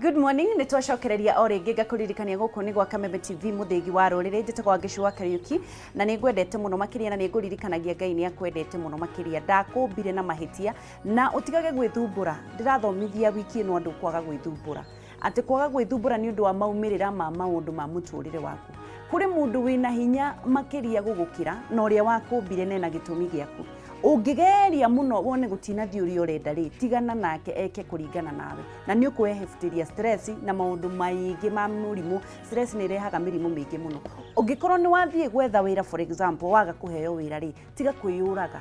Good morning, nĩ twacokereria o rĩngĩ. Ngakũririkania gũkũ nĩ gwa Kameme TV, mũthĩgi wa rũrĩrĩ. Njĩtagwo Wangeci wa Kariũki na nĩ ngwendete mũno makĩria, na nĩ ngũririkanagia Ngai nĩ akwendete mũno makĩria. Ndakũmbire na mahĩtia na ũtigage gwĩthumbũra. Ndĩrathomithia wiki ĩno andũ kwaga gwĩthumbũra, atĩ kwaga gwĩthumbũra nĩ ũndũ wa maumĩrĩra ma maũndũ ma mũtũrĩre waku. Kũrĩ mũndũ wĩna hinya makĩria gũgũkĩra na ũrĩa wakũmbire nena gĩtũmi gĩaku. Ũngĩgeria mũno wone gũtinathiĩ ũrĩa ũrenda rĩ, tigana nake eke kũringana nawe, na nĩ ũkwehĩbutĩria stress na maũndũ maingĩ ma mũrimũ. Stress nĩ ĩrehaga mĩrimũ mĩingĩ mũno. Ũngĩkorwo nĩ wathiĩ gwetha wĩra, for example, waga kũheo wĩra rĩ, tiga kwĩyũraga,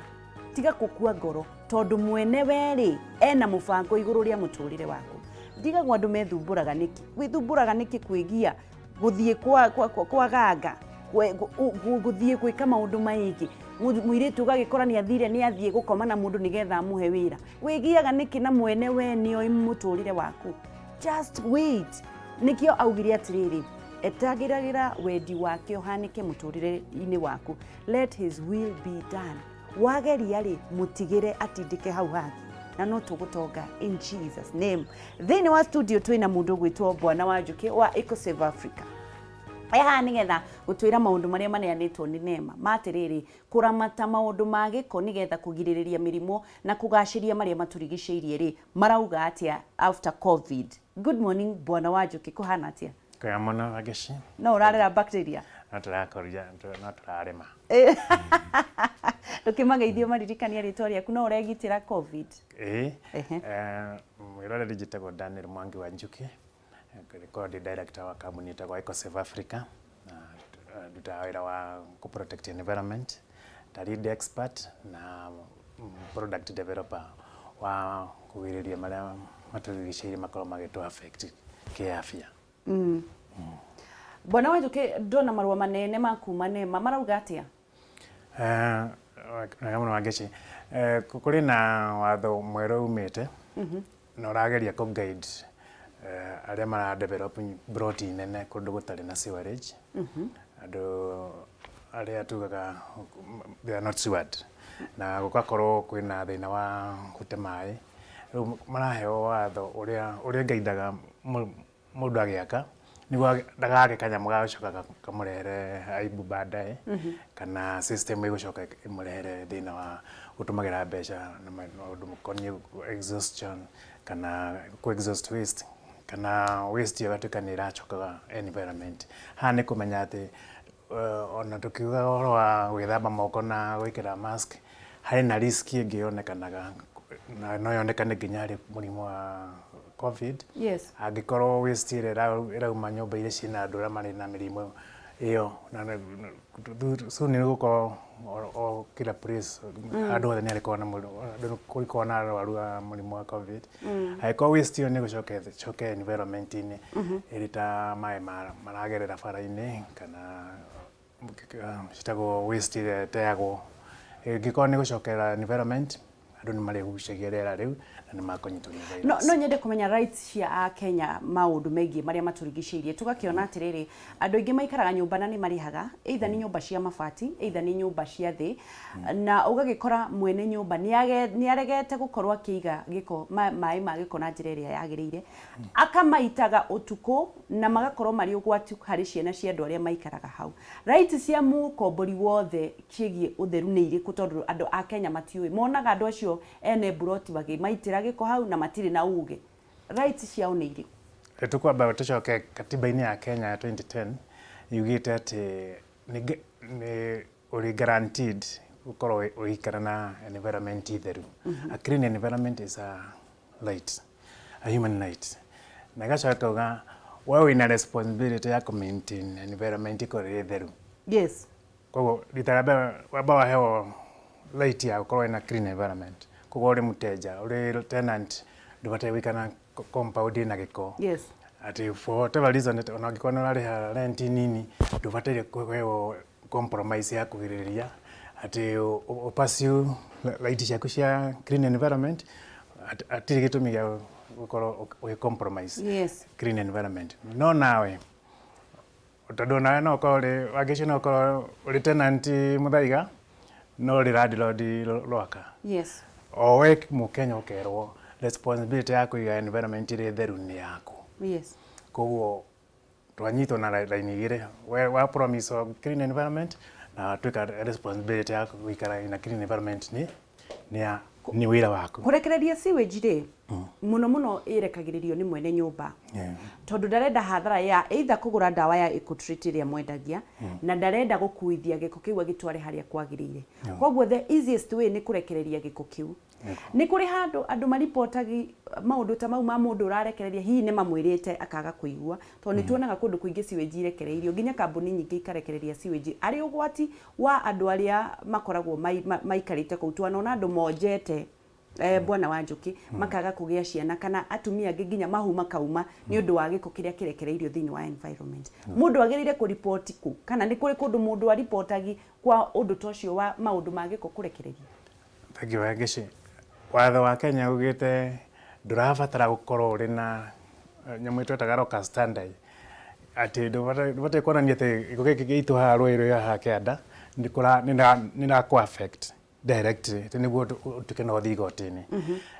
tiga kũkua ngoro, tondũ mwene we rĩ ena mũbango igũrũ rĩa mũtũrĩre waku. Ndigagwo andũ methumbũraga nĩkĩ, wĩthumbũraga nĩkĩ kwĩgia gũthiĩ kwa ganga, gũthiĩ gwĩka maũndũ maingĩ. Mũirĩtu ũgagĩkora nĩ athire, nĩ athiĩ gũkoma na mũndũ nĩgetha amũhe wĩra. Wĩgiaga nĩkĩ na mwene we nĩoĩ mũtũrĩre waku? Just wait. Nĩkĩo augire atĩrĩrĩ, etagĩragĩra wendi wake ũhanĩke mũtũrĩre-inĩ waku. Let his will be done. Wageria rĩ, mũtigĩre atindĩke hau hangĩ na no tũgũtonga in Jesus name. Thĩinĩ wa studio twĩna mũndũ ũgwĩtwo Bwana wa Njũkĩ wa EcoSave Africa. E haha nĩgetha gũtwĩra maũndũ marĩa maneanĩtwo nĩ NEMA ma atĩrĩrĩ, kũramata maũndũ ma gĩko nĩgetha kũgirĩrĩria mĩrimũ na kũgacĩria marĩa matũrigicĩirie rĩ, marauga atĩa after COVID? Good morning, Bwana wa Njũkĩ, kũhana atĩa? Kwega mũno, Wangeci. No ũrarera bacteria? No tũrakũria, no tũrarĩma. Ndũkĩmageithio maririkania rĩtwa rĩaku, no ũregitĩra COVID? Ĩĩ. Mwĩroreri, njĩtagwo Daniel Mwangi wa Njũkĩ, ngoragwo ndĩ director wa kambuni ĩtagwo EcoSave Africa, na ndutaga wĩra wa kũ protect environment ta lead expert na product developer wa kũgirĩrĩria marĩa matũrigicĩirie makorwo magĩtũ affect kĩafya. Bwana wa Njũkĩ, ndona marũa manene ma kuma NEMA, marauga atĩa? Wega mũno, Wangeci. Kũrĩ na watho mwerũ umĩte na ũrageria kũ guide arĩa mara develop plot nene kũndũ gũtarĩ na sewerage. Andũ arĩa tugaga they are not sewered, na gũgakorwo kwĩna thĩna wa gũte maĩ. Rĩu maraheo watho ũrĩa guidaga mũndũ agĩaka nĩguo ndagake kanyamũ gagũcoka kamũrehere aibu baadaye, kana system ĩgũcoka ĩmũrehere thĩna wa gũtũmagĩra mbeca na maũndũ makoniĩ exhaustion kana kũ exhaust waste, kana waste ĩyo ĩgatuĩka nĩ ĩracokaga environment. Haha nĩ kũmenya atĩ ona tũkiugaga ũhoro wa gwĩthamba moko na gwĩkĩra mask, harĩ na risk ĩngĩ yonekanaga na no yonekane nginya harĩ mũrimũ wa COVID. Angĩkorwo waste ĩrĩa ĩrauma nyũmba iria ciĩna andũ arĩa marĩ na mĩrimũ ĩyo, na soon nĩ gũkorwo o kila place, handũ hothe nĩ harĩkorwo na andũ, kũrĩkorwo na arwaru a mũrimũ wa COVID. Angĩkorwo waste ĩyo nĩ ĩgũcoka ĩcoke environment-inĩ ĩrĩ ta maĩ maragerera bara-inĩ, kana citagwo waste ĩrĩa ĩteagwo, ĩngĩkorwo nĩ gũcokerera environment, andũ nĩ marĩgucagia rĩera rĩu na nĩ makũnyitwo nĩ virus. No nyende kũmenya rights cia Akenya maũndũ megiĩ marĩa matũrigicĩirie. Tũgakĩona atĩrĩrĩ, andũ aingĩ maikaraga nyũmba na nĩ marĩhaga, either nĩ nyũmba cia mabati, either nĩ nyũmba cia thĩ, na ũgagĩkora mwene nyũmba nĩ aregete gũkorwo akĩiga gĩko, maĩ ma gĩko na njĩra ĩrĩa yagĩrĩire, akamaitaga ũtukũ na magakorwo marĩ ũgwati harĩ ciana cia andũ arĩa maikaraga hau. Rights cia mũkombori wothe ciĩgiĩ ũtheru nĩ irĩkũ? Tondũ andũ a Kenya matiũĩ, monaga andũ acio ene mburoti makĩmaitĩra gĩko hau na matirĩ na uge. Rights ciao nĩ irĩkũ? Tũkwamba tũcoke katiba-inĩ ya Kenya ya 2010, yugĩte atĩ nĩ ũrĩ guaranteed gũkorwo ũgĩikara na environment theru. A clean environment is a right, a human right. Na ĩgacoka ĩkauga we wĩna responsibility ya kũ maintain environment ĩkorwo ĩrĩ theru. Koguo rita rĩa mbere wamba waheo right ya gũkorwo wĩna clean environment. Koguo ũrĩ mũteja, ũrĩ tenant, ndũbataire gũikara na compound ĩna gĩko. Atĩ for whatever reason, ona angĩkorwo nĩ ũrarĩha rent nini, ndũbataire kũheo compromise ya kũgirĩrĩria atĩ ũ pursue right ciaku cia clean environment. Hatirĩ gĩtũmi gĩa gũkorwo ũgĩ compromise clean environment. No nawe, tondũ nawe no ũkorwo ũrĩ Wangeci, no ũkorwo ũrĩ tenant Mũthaiga, no ũrĩ landlord Rwaka. O we Mũkenya ũkerwo responsibility ya kũiga environment ĩrĩ theru nĩ yaku. Koguo twanyitwo na raini igĩrĩ, we wa promise of clean environment na watuĩka responsibility ya gũikara in a clean environment nĩ ya nĩ wĩra waku. Kũrekereria sewage rĩ, mũno mũno ĩrekagĩrĩrio nĩ mwene nyũmba tondũ ndarenda hathara ya either kũgũra ndawa ya Ecotreat ĩrĩa mwendagia na ndarenda gũkuithia gĩko kĩu agĩtware harĩa kwagĩrĩire. Koguo the easiest way nĩ kũrekereria gĩko kĩu. Nĩ kũrĩ handũ andũ maribotagi maũndũ ta mau ma mũndũ ũrarekereria, hihi nĩ mamwĩrĩte akaga kũigua, tondũ nĩ tuonaga kũndũ kũingĩ sewage irekereirio, nginya kambuni nyingĩ ikarekereria sewage arĩ ũgwati wa andũ arĩa makoragwo maikarĩte kũu. Twanona andũ monjete Bwana wa Njũkĩ makaga kũgĩa ciana, kana atumia angĩ nginya mahu makauma nĩ ũndũ wa gĩko kĩrĩa kĩrekereirio thĩinĩ wa environment. Mũndũ agĩrĩire kũriboti kũ? Kana nĩ kũrĩ kũndũ mũndũ aribotagi kwa ũndũ ta ũcio wa maũndũ ma gĩko kũrekererio? Thank you, Wangeci. Watho wa Kenya ugĩte ndũrabatara gũkorwo ũrĩ na nyamũ twetaga locus standi, atĩ ndũbataire kuonania atĩ gĩko gĩkĩ gĩitũ haha rũĩ rwĩ haha kĩanda nĩ kũ affect directly atĩ nĩguo ũtuĩke no ũthiĩ igoti-inĩ.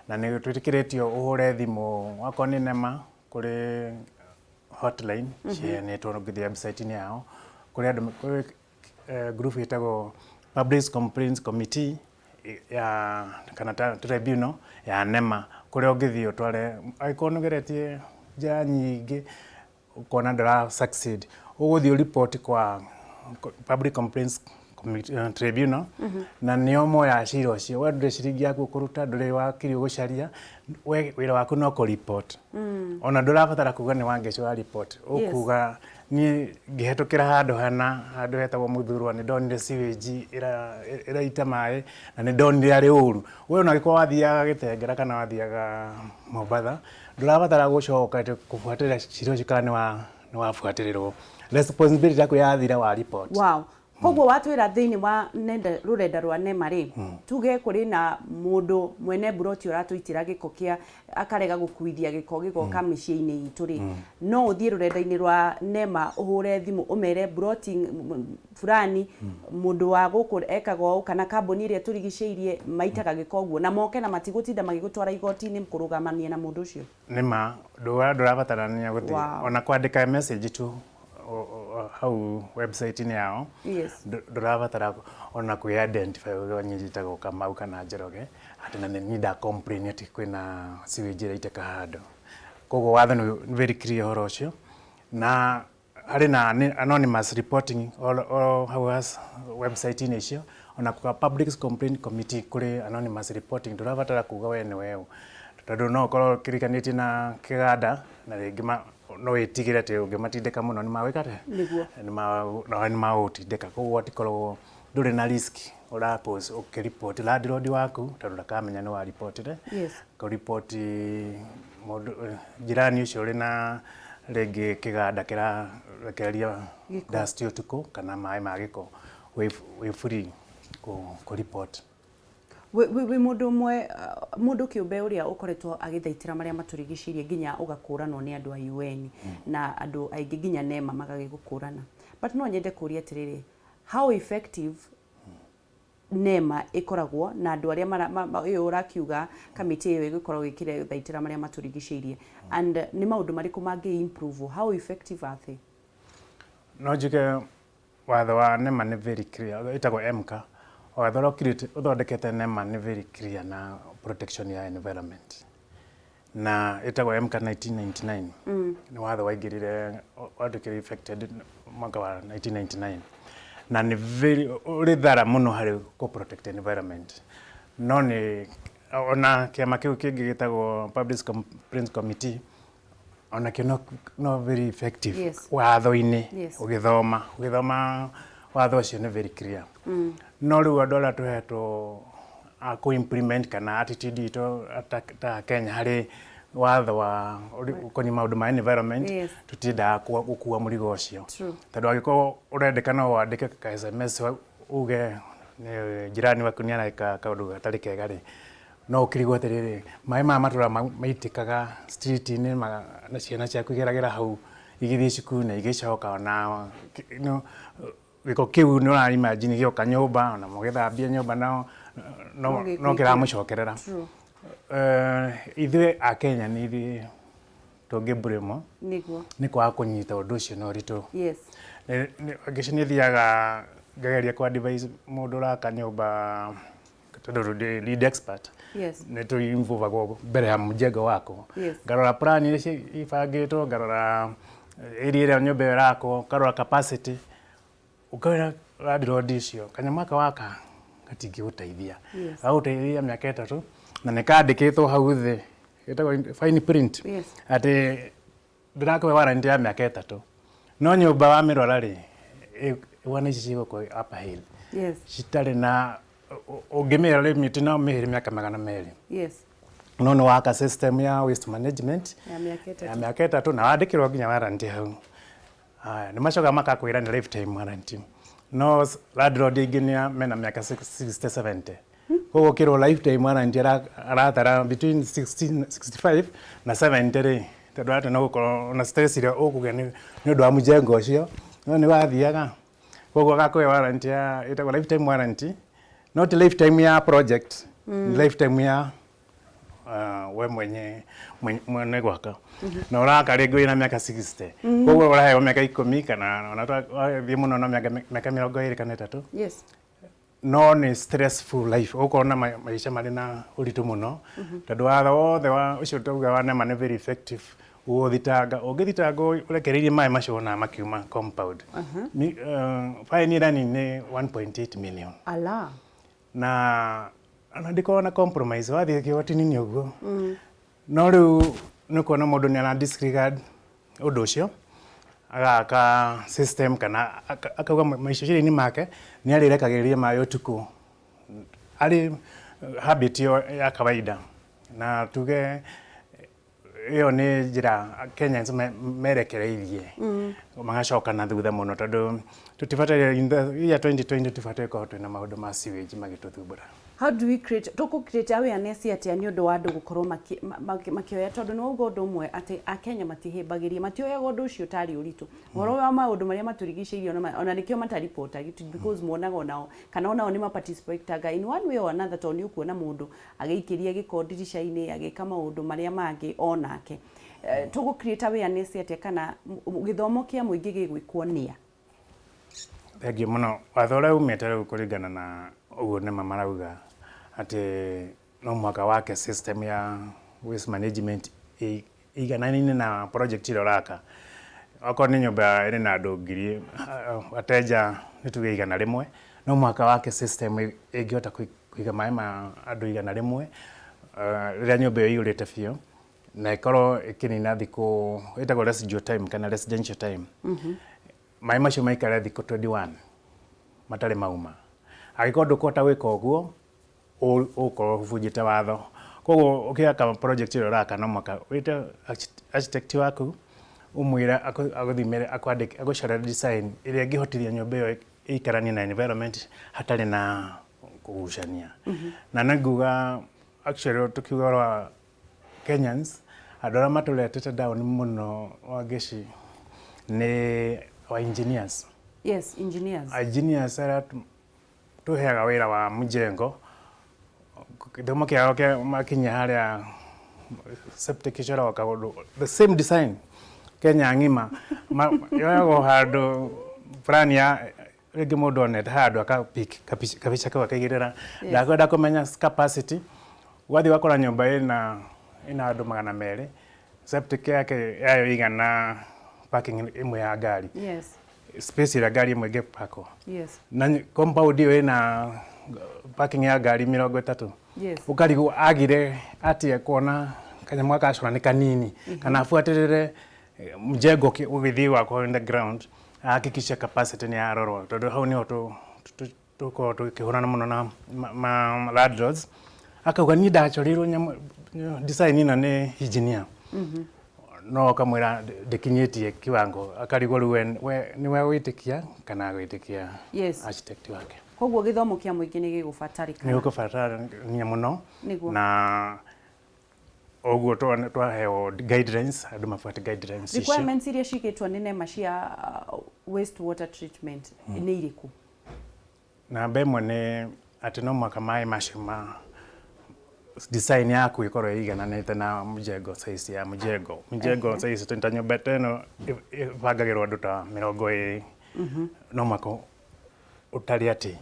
Na nĩ twĩtĩkĩrĩtio ũhũre thimũ wakorwo nĩ NEMA, kũrĩ hotline ciheanĩtwo ũngĩthiĩ website-inĩ yao, kũrĩ andũ, kũrĩ group ĩtagwo Public Complaints Committee ya kana tribunal ya NEMA, kũrĩa ũngĩthiĩ ũtware angĩkorwo nĩ ũgeretie njĩra nyingĩ ũkona ndũra succeed, ũgũthiĩ ũriboti kwa Public Complaints Tribunal na nĩo moyaga cira ũcio. We ndũrĩ ciringi yaku ũkũruta, ndũrĩ wakiri ũgũcaria, we wĩra waku no kũ report. Ona ndũrabatara kuga nĩ Wangeci wa report, ũkuga niĩ ngĩhetũkĩra handũ hana, handũ hetagwo Mũthurwa, nĩ ndonire sewage ĩraita maĩ na nĩ ndonire arĩ ũru. We ona angĩkorwo wathiaga Gĩtengera kana wathiaga Mombatha, ndũrabatara gũcoka atĩ kũbuatĩrĩra cira ũcio kana nĩ wabuatĩrĩrwo. Responsibility yaku yathira wa report. Wow. Koguo watwĩra thĩinĩ wa nenda, rũrenda rwa NEMA rĩ, tuge kũrĩ na mũndũ mwene mburoti ũratũitĩra gĩko kĩa, akarega gũkuithia gĩko gĩgoka mĩciĩ-inĩ itũ rĩ, no ũthiĩ rũrenda-inĩ rwa NEMA ũhũre thimũ ũmere mburoti fulani mũndũ wa gũkũ ekaga ũũ, kana kambuni ĩrĩa ĩtũrigicĩirie maitaga gĩko ũguo, na moke na matigũtinda magĩgũtwara igoti-inĩ kũrũgamania na mũndũ ũcio. Nĩ ma, ndũrabatarania gũthiĩ ona kwandĩka message tu hau website-inĩ yao. Ndũrabatara ona kwĩ identify uge niĩ njĩtagwo Kamau kana Njoroge, atĩ na nĩ nda complain atĩ kwĩna sewage ĩraitĩka handũ. Koguo watho nĩ very clear ũhoro ũcio, na harĩ na anonymous reporting o hau website-inĩ icio, ona kwa Public Complaint Committee kũrĩ anonymous reporting, ndũrabatara kuga we nĩ we ũ, tondũ no ũkorwo ũkĩriganĩtie na kĩganda na rĩngĩ no wĩtigĩre atĩ ũngĩmatindĩka mũno nĩ magwĩka atĩa? Nĩ magũgũtindĩka, koguo hatikoragwo, ndũrĩ na risk ũra post ũkĩriboti landlord waku tondũ ndakamenya nĩ waribotire. Kũriboti mũndũ jirani ũcio ũrĩ na rĩngĩ kĩganda kĩrarekereria dust ũtukũ kana maĩ ma gĩko, wĩ free kũ report. Wĩ mũndũ ũmwe, mũndũ kĩũmbe ũrĩa ũkoretwo agĩthaitĩra marĩa matũrigicĩirie, nginya ũgakũranwo nĩ andũ a UN na andũ aingĩ, nginya NEMA magagĩgũkũrana. But no nyende kũria atĩrĩrĩ, how effective NEMA ĩkoragwo na andũ arĩa ĩyo ũrakiuga kamĩtĩ ĩyo ĩgĩkoragwo ĩkĩthaitĩra marĩa matũrigicĩirie, and nĩ maũndũ marĩkũ mangĩ improve? How effective are they? No njuge watho wa NEMA nĩ very clear, ĩtagwo EMCA. Watho ũrĩa ũkirĩte ũthondekete NEMA nĩ very clear na protection ya environment, na ĩtagwo EMCA 1999. Nĩ watho waingĩrire, watuĩkire effected mwaka wa 1999, na nĩ very ũrĩ thara mũno harĩ kũ protect environment. No nĩ ona kĩama kĩu kĩngĩ gĩtagwo Public Complaints Committee, onakĩo no very effective watho-inĩ. Ũgĩthoma watho ũcio nĩ very clear, no rĩu andũ arĩa tũhetwo a kũ implement kana attitude itũ ta Kenya harĩ watho wa ũkoniĩ maũndũ ma environment, tũtiendaga gũkua mũrigo ũcio, tondũ angĩkorwo ũrendeka no wandĩke ka SMS uge nĩ jirani waku nĩ areka kaũndũ gatarĩ kega rĩ, no ũkĩrigwo atĩrĩrĩ, maĩ maya matũraga maitĩkaga street-inĩ na ciana ciaku igeragĩra hau igĩthiĩ cukuru na igĩcoka, ona gĩko kĩu nĩ ũra imagine gĩoka nyũmba, ona mũgĩthambia nyũmba no No kĩramũcokerera. Ithuĩ a Kenya nĩ ithuĩ Tũngĩmburĩmwo Nĩguo. Nĩ kwaga kũnyita ũndũ ũcio na ũritũ. Ngĩci nĩ thiaga ngageria ku advise mũndũ ũraka nyũmba, tondũ ndĩ lead expert, nĩ tũ mbere ya mjengo wako. Ngarora plan iria ibangĩtwo, ngarora area ĩrĩa nyũmba ĩyo ĩrakwo, ngarora capacity, ũkawĩra landlord ũcio kanyamũ gaka waka gatingĩgũteithia. Gagũteithia mĩaka 3, na nĩ kandĩkĩtwo hau thĩ, gĩtagwo fine print, atĩ ndĩrakũhe warranty ya mĩaka 3, no nyũmba wamĩrora rĩ, wana ici cigũkũ upper hill citarĩ na ũngĩmĩra limit no mĩhĩre mĩaka 200. No nĩ waka system ya waste management ya mĩaka 3. Ya mĩaka 3, na wandĩkĩrwo nginya warranty hau. Haya, nĩ macokaga makakwĩra nĩ lifetime warranty, no landlord aingĩ nĩ mena mĩaka 60, 70, koguo kĩrwo lifetime warranty aratara between 60, 65 na 70 rĩ, tondũ atĩ no gũkorwo na stress ĩrĩa ũkũgĩa nĩ ũndũ wa mjengo ũcio, no nĩ wathiaga, koguo agakũhe warranty ya ĩtagwo lifetime warranty, not lifetime ya project, ni lifetime ya we mwenye mwene gwaka, na ũraka rĩngĩ wĩna mĩaka 60, koguo ũraheo mĩaka 10 kana ona wathiĩ mũno na mĩaka 23. No nĩ stressful life, ũkona maica marĩ na ũritũ mũno, tondũ watho wothe wa ũcio tauga wa NEMA nĩ very effective gũthitanga. Ũngĩthitanga ũrekereirie maĩ macio wonaga makiuma compound, fine ĩrĩa nini nĩ 1.8 million. Ala. Na ona ndikoragwo na compromise, wathiĩ kĩgoti-inĩ nĩ ũguo. No rĩu nĩ ũkuona mũndũ nĩ ara disregard ũndũ ũcio, agaka system kana akauga meciria-inĩ make nĩ arĩrekagĩrĩria maĩ ũtukũ, arĩ habit ĩyo ya kawaida. Na tuge ĩyo nĩ njĩra Kenyans merekereirie magacoka na thutha mũno, tondũ tũtibataire in the year 2020, tũtibataire gũkorwo twĩna maũndũ ma sewage magĩtũthumbũra. How do we create, tũkũ create awareness atĩa nĩ ũndũ wa andũ gũkorwo makĩoya, tondũ nĩ wauga ũndũ ũmwe atĩ Akenya matihĩmbagĩria, matioyaga ũndũ ũcio tarĩ ũritũ, ũhoro wa maũndũ marĩa matũrigicĩirie, ona nĩkĩo mataribotagi, because monaga onao kana onao nĩ maparticipataga in one way or another, tondũ nĩ ũkuona mũndũ agĩikĩria gĩko ndirica-inĩ, agĩka maũndũ marĩa mangĩ onake. Tũgũ create awareness atĩa, kana gĩthomo kĩa mũingĩ gĩgwĩkwo nĩa? Thengiũ mũno. Watho ũrĩa umĩte rĩu, kũringana na ũguo nĩma marauga atĩ no mũhaka wake system ya waste management ĩigananine na project ĩrĩa ũraka. Okorwo nĩ nyũmba ĩrĩ na andũ ngiri, ateja nĩ tuge 100, no mũhaka wake system ĩngĩhota kũiga maĩ ma andũ 100 rĩrĩa nyũmba ĩyo ĩiyũrĩte biũ, na ĩkorwo ĩkĩnina thikũ ĩtagwo residual time kana residential time, maĩ macio maikare thikũ 21 matarĩ mauma. Angĩkorwo ndũkũhota gwĩka ũguo, ũgũkorwo ũbunjĩte watho. Koguo ũkĩaka project ĩrĩa ũraka, no mũhaka wĩte architect waku, ũmwĩre agũthimĩre, akwandĩke, agũcorere design ĩrĩa ĩngĩhotithia nyũmba ĩyo ĩikaranie na environment hatarĩ na kũgucania. Na nĩ nguga actually, tũkiuga ũhoro wa Kenyans, andũ arĩa matũretete down mũno, Wangeci, nĩ wa engineers. Yes, engineers. Engineers arĩa tũheaga wĩra wa mjengo, gĩthomo kĩao kĩa makinya harĩa septic ĩcoragwo kaũndũ, the same design Kenya ng'ima, yoyagwo handũ plan ya rĩngĩ mũndũ onete handũ, aka pick kabica kau, akaigĩrĩra, ndakwenda kũmenya capacity. Ũgathiĩ ũgakora nyũmba ĩna andũ 200, septic yake yayo igana parking ĩmwe ya ngari, space ĩrĩa ngari ĩmwe ĩngĩpakwo, na compound ĩyo ĩna parking ya ngari 30. Ũkarigwo agire atĩa kuona kanyamũ gaka gacora nĩ kanini, kana abuatĩrĩre mjengo ũgĩthiĩ gwakwo in the ground, ahakikishe capacity nĩ yarorwo, tondũ hau nĩho tũkoragwo tũkĩhũrana mũno na ma landlords. Akauga niĩ ndacoreirwo nyamũ design ĩno nĩ engineer, no ũkamwĩra ndĩkinyĩtie kiwango, akarigwo rĩu we nĩwe gwĩtĩkia kana gwĩtĩkia architect wake. Koguo gĩthomo kĩa mũingĩ nĩ gĩgũbatarĩkana. Nĩ gũkũbatarania mũno. Na ũguo twaheo guidelines, andũ mabuate guidelines icio. Requirements iria cigĩtwo nĩ NEMA cia waste water treatment nĩ irĩkũ? Namba ĩmwe nĩ atĩ no mũhaka maĩ macio ma Design yaku ĩkorwo ĩigananĩte na mjengo, size ya mjengo size ta nyũmba ta ĩno ĩbangagĩrwo andũ ta 20. No mũhaka ũtare atĩ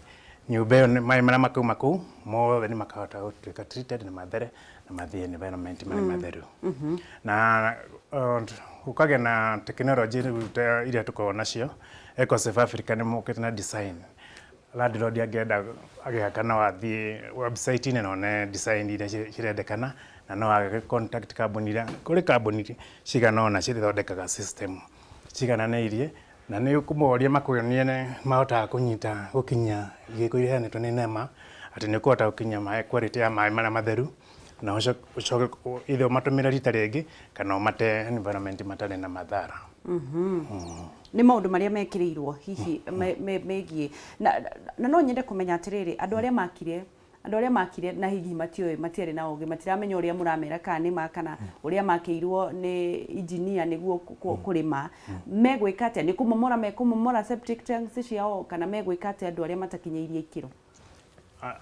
nyũmba ĩyo maĩ marĩa makauma kũu mothe nĩ makahota gũtuĩka treated na mathere na mathiĩ environment marĩ matheru. Na gũkagĩa na tekinoronjĩ rĩu ta iria tũkoragwo nacio. Ecosave Africa nĩ mokĩte na design. Landlord angĩenda agĩaka no athiĩ website-inĩ na one design iria cirendekana, na no agĩ contact kambuni iria, kũrĩ kambuni cigana ũna cithondekaga system cigananĩirie, na nĩ ũkũmoria makuonie nĩ mahotaga kũnyita gũkinyia gĩko iria iheanĩtwo nĩ NEMA, atĩ nĩ ũkũhota gũkinyia maĩ, quality ya maĩ marĩa matheru, na ũcoke either ũmatũmĩre rita rĩngĩ kana ũmate environment matarĩ na mathara. Nĩ maũndũ marĩa mekĩrĩirwo hihi megiĩ na no nyende kũmenya atĩrĩrĩ, andũ arĩa makire na hihi matiũĩ, matiarĩ na ũgĩ, matiramenya ũrĩa mũramera kana nĩ ma kana ũrĩa makĩirwo nĩ engineer nĩguo kũrĩma, megwĩka atĩa? Nĩ kũmomora mekũmomora septic tanks ciao, kana megwĩka atĩa andũ arĩa matakinyĩirie ikĩro?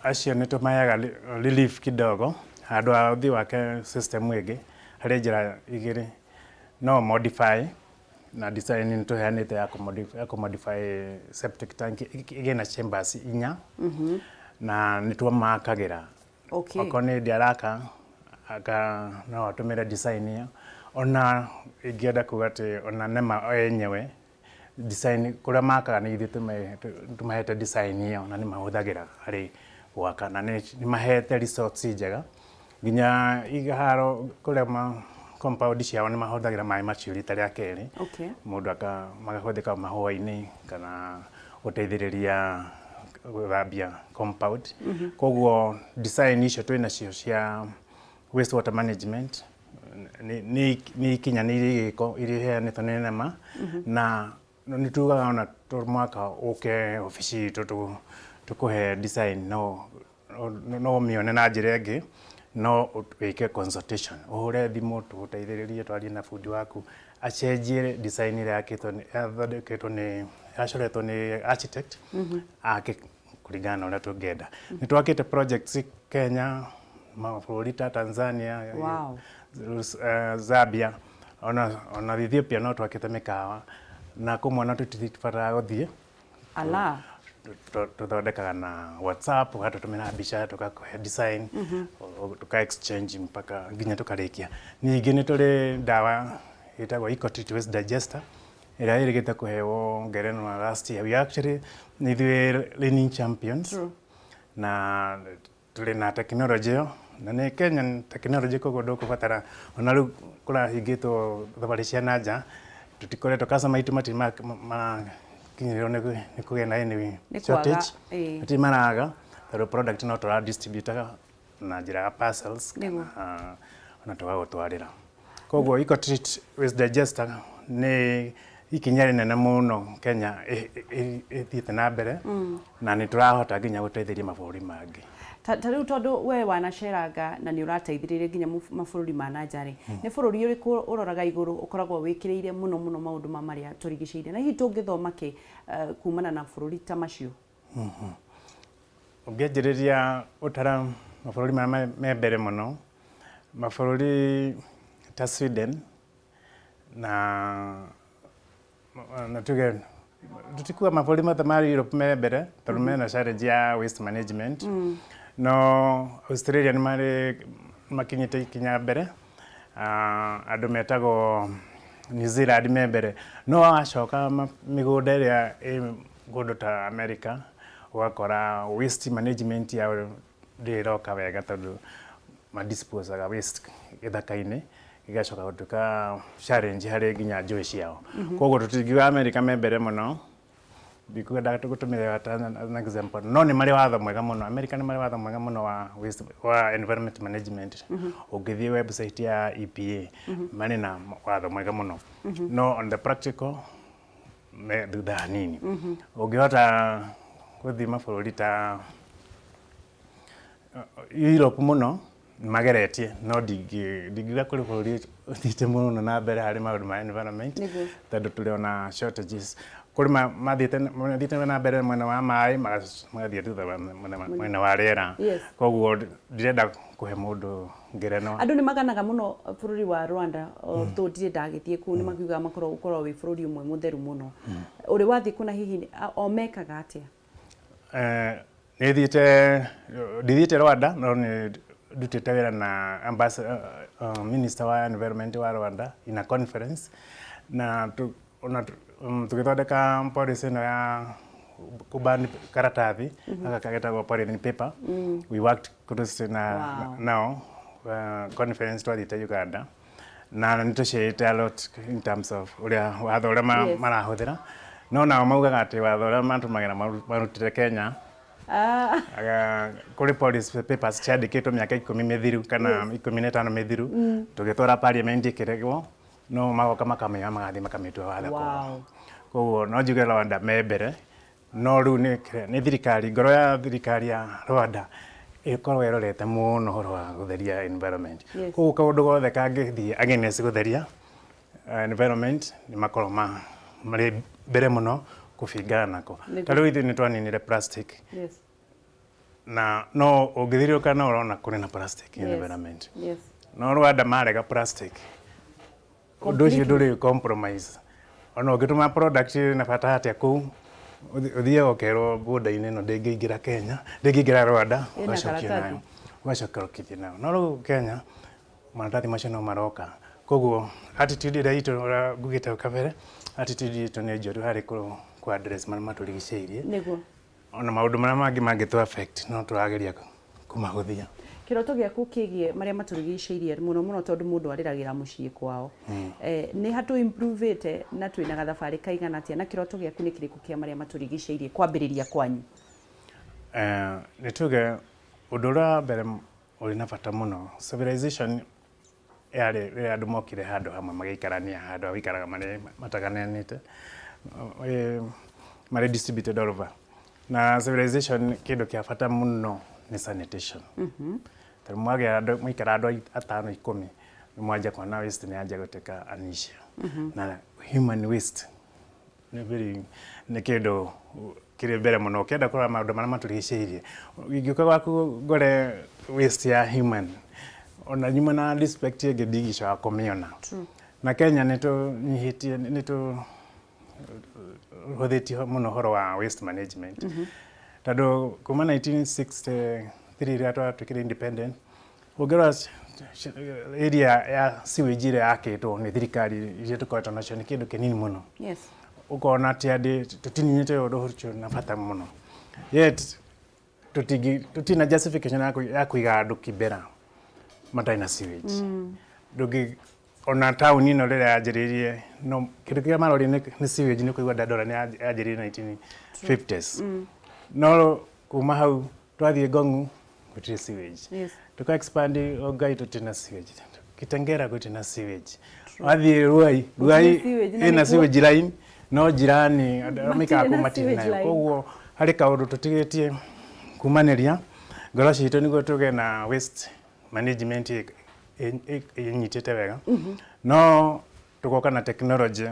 Acio nĩ tũmaheaga relief kidogo. Handũ ha ũthiĩ wake system ĩngĩ, harĩ njĩra igĩrĩ: no modify na design nĩ tũheanĩte ya kũmodify septic tank ĩgĩe na chambers inya, na nĩ tũmakagĩra. Okorwo nĩ hĩndĩ araka aka, no atũmĩre design ĩyo. Ona ingĩenda kuga atĩ ona NEMA o yenyewe design kũrĩa makaga nĩ ithuĩ tũmahete design ĩyo, na nĩ mahũthagĩra harĩ gwaka, na nĩ mahete results njega nginya iharo kũrĩa ma compound ciao nĩ mahũthagĩra maĩ macio rita rĩa kerĩ. Mũndũ aka magahũthĩka mahũa-inĩ kana gũteithĩrĩria gũthambia compound. Koguo design icio twĩ nacio cia waste water management nĩ ikinyanĩirie igĩko iria iheanĩtwo nĩ NEMA, na nĩ tugaga ona to mwaka ũke obici itũ tũkũhe design, no ũmĩone na njĩra ĩngĩ, no wĩke consultation, ũhũre thimũ tũgũteithĩrĩrie, twarie na bundi waku acenjie design ĩrĩa yakĩtwo yathondeketwo nĩ yacoretwo nĩ architect ake kũringana na ũrĩa tũngĩenda. Nĩ twakĩte projects Kenya, mabũrũri ta Tanzania, Zambia, ona Ethiopia no twakĩte mĩkawa, na kũmwe ona tũtibataraga gũthiĩ. Ala. Tũthondekaga na WhatsApp, ũgatũtũmĩra mbica, tũgakũhe design, tũka exchange mpaka nginya tũkarĩkia. Ningĩ nĩ tũrĩ ndawa ĩtagwo Ecotreat Waste Digester ĩrĩa ĩrĩgĩte kũheo ngerenwa last year. We actually nĩ ithuĩ reigning champions. Na tũrĩ na tekinoronjĩ ĩyo na nĩ Kenyan technology, koguo ndũkũbatara ona rĩu kũrahingĩtwo thabarĩ cia na nja, tũtikoretwo customer aitũ matirĩ makinyĩrĩrwo nĩ kũgĩa na any Nĩ kwaga, shortage. Matirĩ maraga tondũ product no tũra distributaga na njĩra ya parcels kana ona tũgagũtwarĩra. Koguo Ecotreat Waste Digester nĩ ikinya rĩnene mũno Kenya ĩthiĩte na mbere, na nĩ tũrahota nginya gũteithĩrĩria mabũrũri mangĩ. Ta rĩu tondũ we wanaceranga na nĩ ũrateithĩrĩria nginya mabũrũri ma na nja rĩ, nĩ bũrũri ũrĩkũ ũroraga igũrũ ũkoragwo wĩkĩrĩire mũno mũno maũndũ ma marĩa tũrigicĩirie, na hihi tũngĩthoma kĩ kumana na bũrũri ta macio? Ũngĩanjĩrĩria gũtara mabũrũri marĩa me mbere mũno, mabũrũri ta Sweden na tuge tũtikuga mabũrũri mothe ma Europe me mbere tondũ mena challenge ya waste management, no Australia nĩ marĩ makinyĩte ikinya mbere. Andũ metagwo New Zealand me mbere, no wacoka mĩgũnda ĩrĩa ĩ kũndũ ta America ũgakora waste management yao ndĩrĩ ĩroka wega, tondũ madisposaga waste gĩthaka-inĩ, gĩgacoka gũtuĩka challenge harĩ nginya njũĩ ciao. Koguo tũtingiuga America me mbere mũno, ndikwendaga gũtũmĩra ta an example, no nĩ marĩ watho mwega mũno. America nĩ marĩ watho mwega mũno wa waste, wa environment management. Ũngĩthiĩ website ya EPA, marĩ na watho mwega mũno, no on the practical me thutha hanini. Ũngĩhota gũthiĩ mabũrũri ta Europe mũno mageretie, no ndingiuga kũrĩ bũrũri ũthiĩte mũno na mbere harĩ maũndũ ma environment, tondũ tũrĩ ona shortages. Kũrĩ mathiĩte na mbere mwena wa maĩ, magathiĩ thutha wa mwena wa rĩera. Koguo ndirenda kũhe mũndũ ngerenwa. Andũ nĩ maganaga mũno bũrũri wa Rwanda, although ndirĩ ndagĩthiĩ kũu, nĩ makiugaga makoragwo ũkoragwo wĩ bũrũri ũmwe mũtheru mũno. Ũrĩ wathiĩ kũu na hihi o mekaga atĩa? Nĩ thiĩte, ndithiĩte Rwanda, no nĩ ndutĩte wĩra na minister wa environment wa Rwanda in a conference, na ona tũgĩthondeka policy ĩno ya kũban karatathi gaka getagwo polythene paper. We worked closely na nao conference twathiĩte Uganda, na nĩ tũciĩte a lot in terms of ũrĩa watho ũrĩa marahũthĩra, no nao maugaga atĩ watho ũrĩa matũmagĩra marutire Kenya. Kũrĩ policy papers ciandĩkĩtwo mĩaka 10 mĩthiru kana 15 mĩthiru, tũgĩtwara parliament ĩkĩregwo, no magoka makamĩoya, magathiĩ makamĩtua watho kwao. Koguo no njuge Rwanda me mbere, no rĩu nĩ thirikari, ngoro ya thirikari ya Rwanda ĩkoragwo ĩrorete mũno ũhoro wa gũtheria environment. Koguo kaũndũ gothe kangĩthiĩ against gũtheria environment, nĩ makoragwo marĩ mbere mũno kũbingana nako. Ta rĩu ithuĩ nĩ twaninire plastic, na no ũngĩthiũrũrũka no ũrona kũrĩ na plastic environment. No Rwanda marega plastic, ũndũ ũcio ndũrĩ compromise. Ona ũngĩtũma product na bata atĩa kũu, ũthiaga ũkerwo border-inĩ ĩno ndĩngĩingĩra Kenya, ndĩngĩingĩra Rwanda, Ĩna ũgacokia karatathi. Nayo, ũgacoka ũkithie nayo. No rĩu Kenya maratathi macio no maroka. Koguo attitude ĩrĩa itũ, ũrĩa ngugĩte hau kabere, attitude itũ nĩ njũru harĩ kũ address marĩa matũrigicĩirie. Ona maũndũ marĩa mangĩ mangĩtũ affect no tũrageria kũmahũthia. Kĩroto gĩaku kĩgiĩ marĩa matũrigicĩirie mũno mũno, tondũ mũndũ arĩragĩra mũciĩ kwao, nĩ ha tũ improve na twĩna gathabarĩ kaigana atĩa, na kĩroto gĩaku nĩ kĩrĩkũ kĩa marĩa matũrigicĩirie kwambĩrĩria kwanyu? Nĩ tuge ũndũ ũrĩa wa mbere ũrĩ na bata mũno, civilization yarĩ rĩrĩa andũ mokire handũ hamwe magĩikarania handũ ha gũikaraga marĩ matagananĩte, marĩ distributed all over. Na civilization kĩndũ kĩa bata mũno nĩ sanitation, tondũ mwagĩa andũ, mwaikara andũ atano, 10, nĩ mwanjia kuona waste nĩ yanjia gũtuĩka an issue. Na human waste nĩ very, nĩ kĩndũ kĩrĩ mbere mũno ũkĩenda kũrora maũndũ marĩa matũrigicĩirie. Ingĩũka gwaku ngore waste ya human, ona nyuma na respect ĩngĩ, ndingĩcoka kũmĩona. Na Kenya nĩ tũnyihĩtie, nĩ tũhũthĩtie mũno ũhoro wa waste management, tondũ kuma 1963 rĩrĩa twatuĩkire independent, ũngĩrora area ya sewage ĩrĩa yakĩtwo nĩ thirikari iria tũkoretwo nacio, nĩ kĩndũ kĩnini mũno. Ũkona atĩ andĩ tũtininĩte ũndũ ũcio na bata mũno, yet tũtirĩ na justification ya kũiga andũ Kibera matarĩ na sewage. Ndũngĩ ona taũni ĩno rĩrĩa yanjĩrĩirie, no kĩndũ kĩrĩa maroria nĩ sewage, nĩ kũigua Dandora nĩ yanjĩrĩirie 1950s, no kuma hau twathiĩ Ngong'u gũtirĩ sewage. Tuka expand Rongai, tũtirĩ na sewage. Kitengela gũtirĩ na sewage. Wathiĩ Ruai, Ruai sewage, na ĩna sewage line, no jirani andũ arĩa maikaraga kũu na matirĩ sewage nayo. line. Koguo harĩ kaũndũ tũtigĩtie kumanĩria ngoro citũ nĩguo tũgĩe na waste management ĩnyitĩte wega. No tũgoka na technology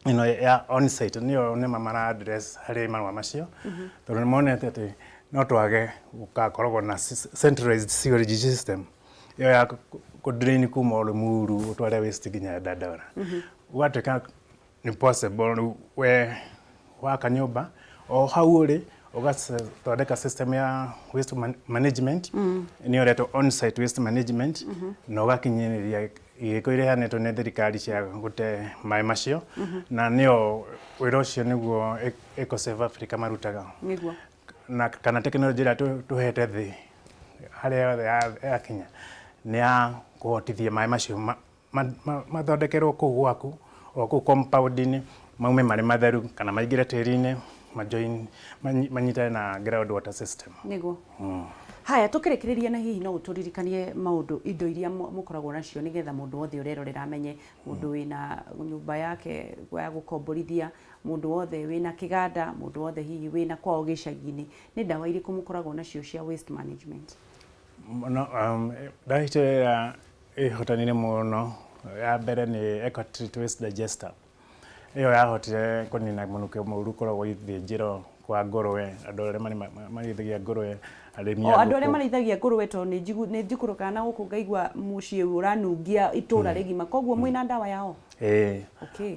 ĩno ya on-site, nĩyo nĩma mara address harĩ marũa macio, tondũ nĩ monete atĩ no twage gũgakoragwo na centralized sewerage system ĩyo ya kũ drain kuma Limuru ũtware waste nginya Dandora. Gũgatuĩka nĩ possible rĩu we waka nyũmba o hau ũrĩ, ũgathondeka system ya waste management, nĩyo ĩretwo on-site waste management, na ũgakinyĩrĩria igĩko iria iheanĩtwo nĩ thirikari cia gũte maĩ macio, na nĩyo wĩra ũcio nĩguo EcoSave Africa marutaga. Na kana tekinoronjĩ ĩrĩa tũhete thĩ harĩa yothe yakinya nĩ ya kũhotithia maĩ macio mathondekerwo kũu gwaku, o kũu compound-inĩ, maume marĩ matheru kana maingĩre tĩri-inĩ, majoin, manyitane na ground water system. Nĩguo. Haya, tũkĩrĩkĩrĩria, na hihi no ũtũririkanie maũndũ, indo iria mũkoragwo nacio, nĩgetha mũndũ wothe ũrerorera amenye, mũndũ wĩna nyũmba yake ya gũkomborithia, mũndũ wothe wĩna kĩganda, mũndũ wothe hihi wĩna kwao gĩcagi-inĩ, nĩ ndawa irĩkũ mũkoragwo nacio cia waste management? No, ndawa icio ĩrĩa ĩhotanire mũno ya mbere nĩ EcoTreat Waste Digester. Ĩyo yahotire kũnina mũnukio mũru ũkoragwo ithĩnjĩro kwa ngũrwe, andũ arĩa marĩithagia ngũrwe, arĩmi O a andũ arĩa ngũkũ. Marĩithagia ngũrwe, tondũ nĩ njikũrũkaga na gũkũ ngaigua mũciĩ ũranungia itũra rĩgima, koguo mwĩna ndawa yao? Ĩĩ.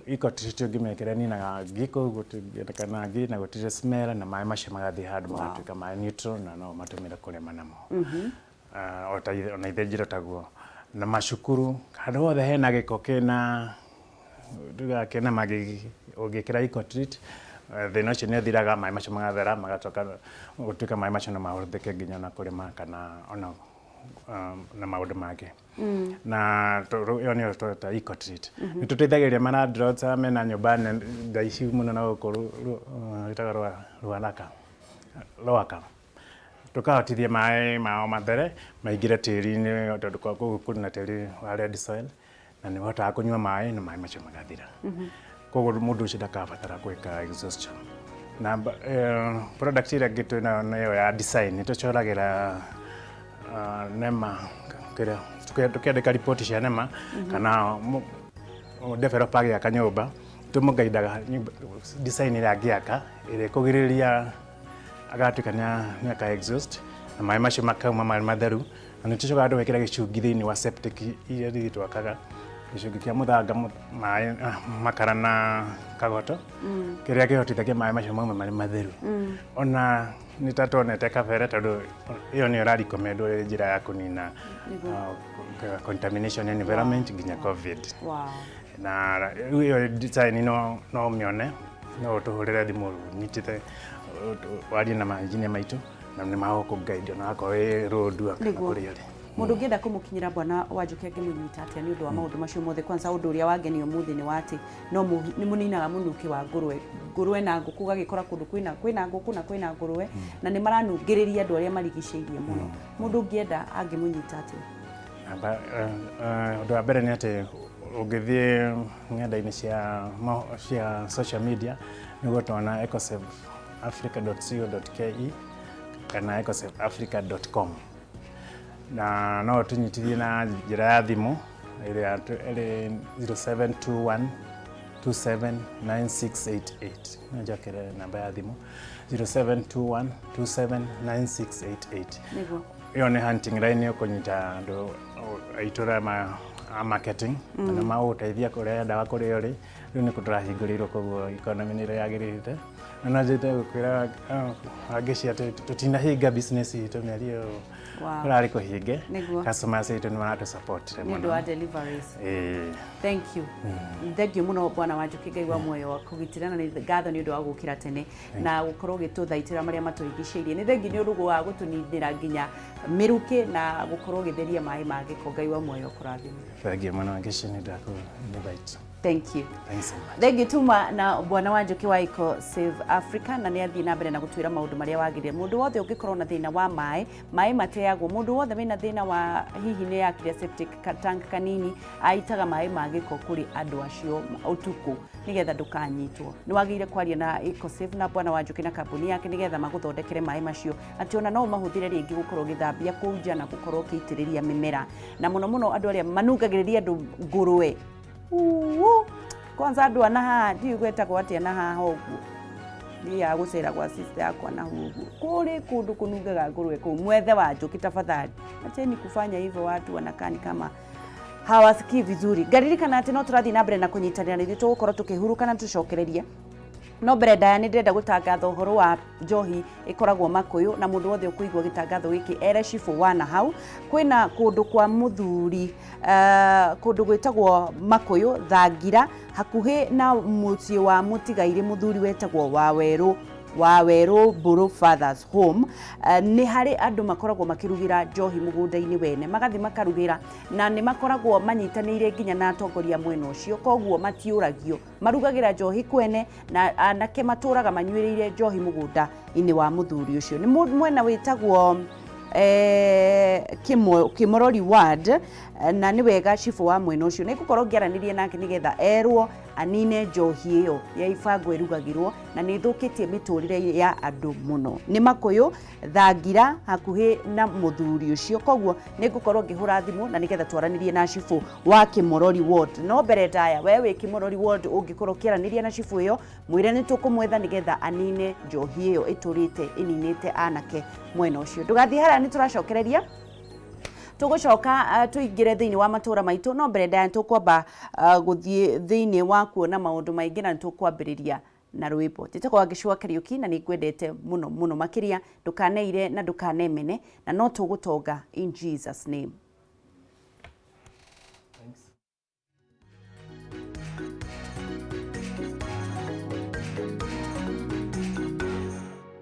Ecotreat ũngĩmĩkĩra ĩninaga ngi kũu, gũtingĩonekana ngi na gũtirĩ smell, na maĩ macio magathiĩ handũ magatuĩka maĩ neutral na no ũmatũmĩre kũrĩma namo. Ah, o ta ona ithĩnjĩro taguo na macukuru, handũ hothe hena gĩko kĩna tugaga kĩna magigi, ũngĩkĩra Ecotreat, thĩna ũcio nĩ ũthiraga, maĩ macio magathera, magacoka gũtuĩka maĩ macio no mahũthĩke nginya ona kũrĩma kana ona na maũndũ mangĩ. Na ĩyo nĩyo tweta Ecotreat. Nĩ tũteithagĩrĩria ma landlords arĩa mena nyũmba ndaihu mũno na gũkũ ĩtagwo Ruaraka, Rwaka, tũkahotithia maĩ mao mathere maingĩre tĩri-inĩ, tondũ kũu kũrĩ na tĩri wa red soil na nĩ ũhotaga kũnyua maĩ na maĩ macio magathira, koguo mũndũ ũcio ndakabatara gwĩka exhaustion. Na product ĩrĩa ĩngĩ twĩnayo nĩ ĩyo ya design. Nĩ tũcoragĩra NEMA kĩrĩa tũkĩandĩka riboti cia NEMA kana developer agĩaka nyũmba, tũmũgaidaga design ĩrĩa angĩaka ĩrĩa ĩkũgirĩrĩria agatuĩka nĩ aka exhaust na maĩ macio makauma marĩ matheru. Na nĩ tũcokaga tũgekĩra gĩcungi thĩinĩ wa septic iria ithuĩ twakaga, gĩcungi kĩa mũthanga, maĩ, makara na kagoto, kĩrĩa kĩhotithagia maĩ macio maume marĩ matheru. Ona nĩ ta tuonete kabere, tondũ ĩyo nĩyo ĩra recommendwo ĩrĩ njĩra ya kũnina contamination environment nginya COVID. Na rĩu ĩyo design no ũmĩone, no ũtũhũrĩre thimũ, ũnyitĩte warie na ma engineer maitũ na nĩ magũkũ guide ona wakorwo wĩ Rũndua kana kũrĩa ũrĩ. Mũndũ ũngĩenda kũmũkinyĩra Bwana Wanjũkĩ angĩmũnyita atĩa nĩ ũndũ wa maũndũ macio mothe? Kwanza ũndũ ũrĩa wangenia ũmũthĩ nĩ wa atĩ no nĩ mũninaga mũnukĩ wa ngũrwe, ngũrwe na ngũkũ, ũgagĩkora kũndũ kwĩna ngũkũ na kwĩna ngũrwe na nĩ maranungĩrĩria andũ arĩa marigicĩirie mũno. Mũndũ ũngĩenda angĩmũnyita atĩa? Ũndũ wa mbere nĩ atĩ ũngĩthiĩ ng'enda-inĩ cia social media nĩguo tuona ecosaveafrica.co.ke kana ecosaveafrica.com, na no ũtũnyitithie na njĩra ya thimũ ĩrĩa ĩrĩ 0721 279688. No njokere namba ya thimũ, 0721 279688. Ĩyo nĩ hunting line ũkũnyita andũ aitũ arĩa a marketing na magũgũteithia kũrehe ndawa kũrĩa ũrĩ. Rĩu nĩ tũrahingũrĩirwo, koguo economy nĩ ĩrĩa yagĩrĩte, na no njĩte gũkwĩra Wangeci atĩ tũtinahinga business itũ mĩeri ĩyo kũrarĩ kũhinge. Customers aitũ nĩ maratũ support. Nĩ ũndũ wa deliveries. Ĩĩ. Thank you, thank you mũno, Bwana Wanjũkĩ. Ngai wa muoyo wa kũgitĩra, na nĩ ngatho nĩ ũndũ wa gũkĩra tene na gũkorwo ũgĩtũthaitĩra marĩa matũrigicĩirie. Nĩ thengi nĩ ũndũ wa gũtũninĩra nginya mĩrukĩ na gũkorwo ũgĩtheria maĩ ma gĩko. Ngai wa muoyo kũrathime. Thank you mũno, Wangeci, nĩ ũndũ wa kũ invite. Thank you. Thanks so much. Thengi tuma na Bwana Wanjũkĩ wa Eco Save Africa, na nĩ athiĩ na mbere na gũtwĩra maũndũ marĩa wagĩrĩire. Mũndũ wothe ũngĩkorwo na thĩna wa maĩ, maĩ mateagwo, mũndũ wothe wĩna thĩna wa hihi nĩ yakire septic tank kanini, aitaga maĩ ma gĩko kũrĩ andũ acio ũtukũ nĩgetha ndũkanyitwo, nĩ wagĩrĩire kwaria na Ecosave na Bwana Wanjũkĩ na kambuni yake nĩgetha magũthondekere maĩ macio atĩ ona no ũmahũthĩre rĩngĩ gũkorwo ũgĩthambia kũu nja na gũkorwo ũkĩitĩrĩria mĩmera, na mũno mũno andũ arĩa manungagĩrĩria andũ ngũrwe. Uu, kwanza andũ ana haha, ndiũĩ gwetagwo atĩa na haha ũguo, thiaga gũcera gwa sister yakwa na hau ũguo kũrĩ kũndũ kũnungaga ngũrwe kũu. Mwethe Wanjũkĩ tafadhali, acheni kufanya hivyo, watu wanakaa ni kama hawasikii vizuri. Ngaririkana atĩ no tũrathiĩ na mbere na kũnyitanĩra na ithuĩ, tũgũkorwo tũkĩhurũka na tũcokererie, no mbere ndaya nĩ ndĩrenda gũtangatha ũhoro wa njohi ĩkoragwo Makũyũ, na mũndũ wothe ũkũigua gĩtangatho gĩkĩ ere cibũ wa na hau kwĩna kũndũ kwa mũthuri, kũndũ gwĩtagwo Makũyũ Thangira, hakuhĩ na mũciĩ wa mũtigairĩ mũthuri wetagwo Wawerũ, Wawerũ Mbũrũ Fathers Home. Nĩ harĩ andũ makoragwo makĩrugĩra njohi mũgũnda-inĩ wene, magathiĩ makarugĩra, na nĩ makoragwo manyitanĩire nginya na atongoria mwena ũcio, koguo matiũragio. Marugagĩra njohi kwene na anake matũraga manyuĩrĩire njohi mũgũnda-inĩ wa mũthuri ũcio. Nĩ mwena wĩtagwo Kimorori ward, na nĩ wega cibũ wa mwena ũcio nĩ ngũkorwo ngĩaranĩria nake nĩgetha erwo anine njohi ĩyo ya ibango ĩrugagĩrwo na nĩ ĩthũkĩtie mĩtũrĩre ya andũ mũno. Nĩ Makũyũ Thangira hakuhĩ na mũthuri ũcio, koguo nĩ ngũkorwo ngĩhũra thimũ na nĩgetha twaranĩrie na cibũ wa Kimorori ward. No mbere ndaya, we wĩ Kimorori ward ũngĩkorwo ũkĩaranĩria na cibũ ĩyo, mwĩre nĩ tũkũmwetha nĩgetha anine njohi ĩyo ĩtũrĩte ĩninĩte anake mwena ũcio. Ndũgathiĩ haraya, nĩ tũracokereria tũgũcoka tũingĩre thĩinĩ wa matũra maitũ, no mbere ndaya tũkwamba gũthiĩ thĩinĩ wa kuona maũndũ maingĩ na nĩtũkwambĩrĩria na rwĩmbo. Njĩtagwo Wangeci wa Kariũki na nĩngwendete mũno mũno makĩria. Ndũkaneire na ndũkanemene, na no tũgũtonga in Jesus name.